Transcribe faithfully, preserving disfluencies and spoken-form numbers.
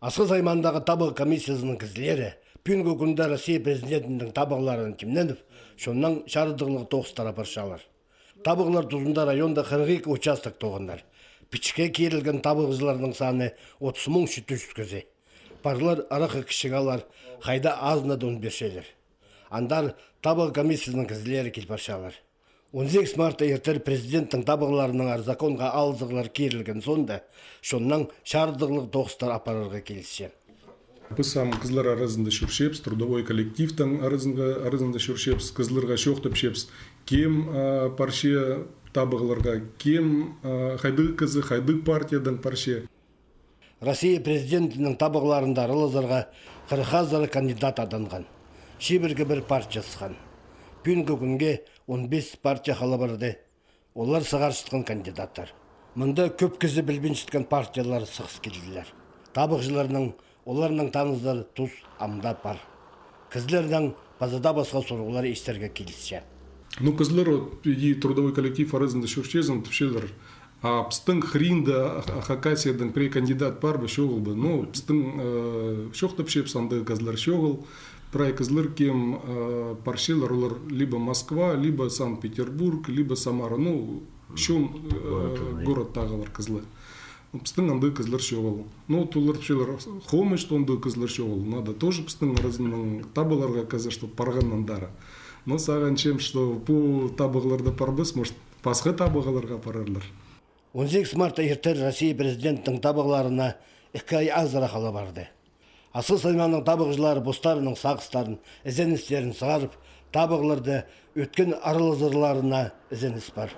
Асхыс аймаандағы табығ комиссиязының кізілері пӱӱнгі кӱнде Россия президентінің табығларына тимненіп, чоннаң чарыдығлығ тоғыстар апарчалар. Табығлар тузында районда хырых ікі участок тоғыннар. Пічікке кирілген табығҷыларның саны отыс муң читі чӱс кізі. Парлар арахха кічіг алар, хайда азынада ун пирчелер. Андар табығ комиссиязының кізілері кил парчалар. Он сигіс мартта иртер президенттің табығларынаңар законға алызығлар кирілген соонда, чоннаң чарыдығлығ тоғыстар апарарға килісче. Піс ам кізілер аразында чӧрчебіс, трудовой коллективтің аразында, аразында чӧрчебіс, кізілерге чоохтапчабыс, кем, а, парча табығларға, кем, а, хайдағ кізі, хайдағ партиядаң парча. Россия президентінің табығларында аралазарға хырых азыра кандидат аданған. Чибіргі пір партия сыххан. Пӱӱнгі кӱнге он пис партия хала парды. Олар сығарчатхан кандидаттар. Мында кӧп кізі пілбинчеткен партиялар сығыс килділер. Табығҷыларның, оларның танызы тус амда пар. Кізілернең паза даа пасха сурығлар истерге килісче. Ну, кізілер, вот, иди трудовой коллектив аразында чӧрчезің, тіпчелер: а пістің хыринда, а, Хакасиядаң пірее кандидат пар ба, чоғыл ба? Ну, пістің, э, чоохтапчабыс, андағ кізілер чоғыл. Прай кізілер, кем, э, парчалар, олар либо Москва, либо Санкт-Петербург, либо Самара. Ну, чон, э, городтағылар кізілер. Ну, пістің андағ кізілер чоғыл. Ну, олар тіпчелер, хомай, что андағ кізілер чоғыл. Надо тоже пістің аразынаң табыларға кізі, чтоб парғаннаңар. Но сағынчам, что пу табығларда парбас, может, пасха табығларға парарлар. Он сигіс мартта иртер Россия президентінің табығларына ікі ай азыра хала парды. Асхыс аймааның табығҷылары постарының сағыстарын, ізеністерін сығарып, табығларда ӧткін аралазарларына ізеніс пар.